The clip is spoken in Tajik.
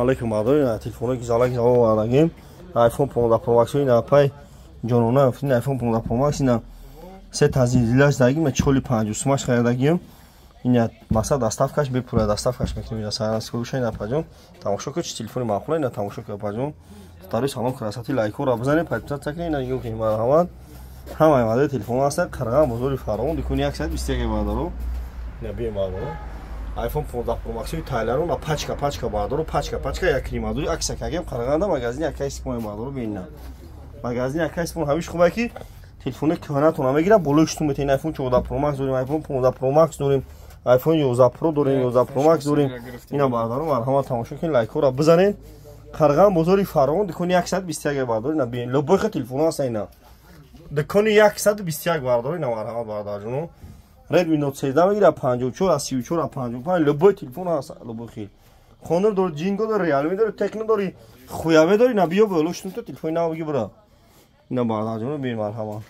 Алейкум, мардои телефоно ки залак овардагим, iPhone 15 Pro Max ина пай ҷонона, ин iPhone 15 Pro Max ина се тазинзилаш дагим, чоли 50 сумаш харидагим. Ина мақсад доставкаш бепула, доставкаш мекунем. Ина сарнаскуша, ина паҷон, тамошо кун, чи телефони маъқула, ина тамошо кун, паҷон. Дари салом красоты, лайкҳоро бизанед, подписаться кунед. Ина нигоҳ кунед, марҳамат, ҳамаи модели телефон ҳаста. Қарған, бозори Фаровон, дукони 121. Бародаро, ина бием, бародаро, iPhone 15 Pro Max тайларон на пачка пачка, бародаро, пачка пачка, як нимадори акса кагем. Қарғанда магазини акай Сипон, бародаро, бинна, магазини акай Сипон ҳамиш хубе ки телефони кӯҳанатона мегирад, болои штум метавонед. iPhone 14 Pro Max дорем, iPhone 15 Pro Max дорем, iPhone 11 Pro дорем, 11 Pro Max дорем. Ина, бародаро, марҳамат, тамошо кунед, лайкҳоро бизанед. Қарған, бозори Фаровон, дукони 121. Бародаро, ина бин, любой хел телефон ҳаста. Ина дукони 121, бародаро, ина марҳамат, бародарҷоно. Redmi Note 13 мегирад 54 аз 34 аз 55, любой телефон ҳаст, любой хел. Honor дори, Ҷинго дори, Realme дори, Tecno дори, Huawei дори, на биё боло штум то телефони нав бигир, бира. Ина, бародарҷоно, бин, марҳамат.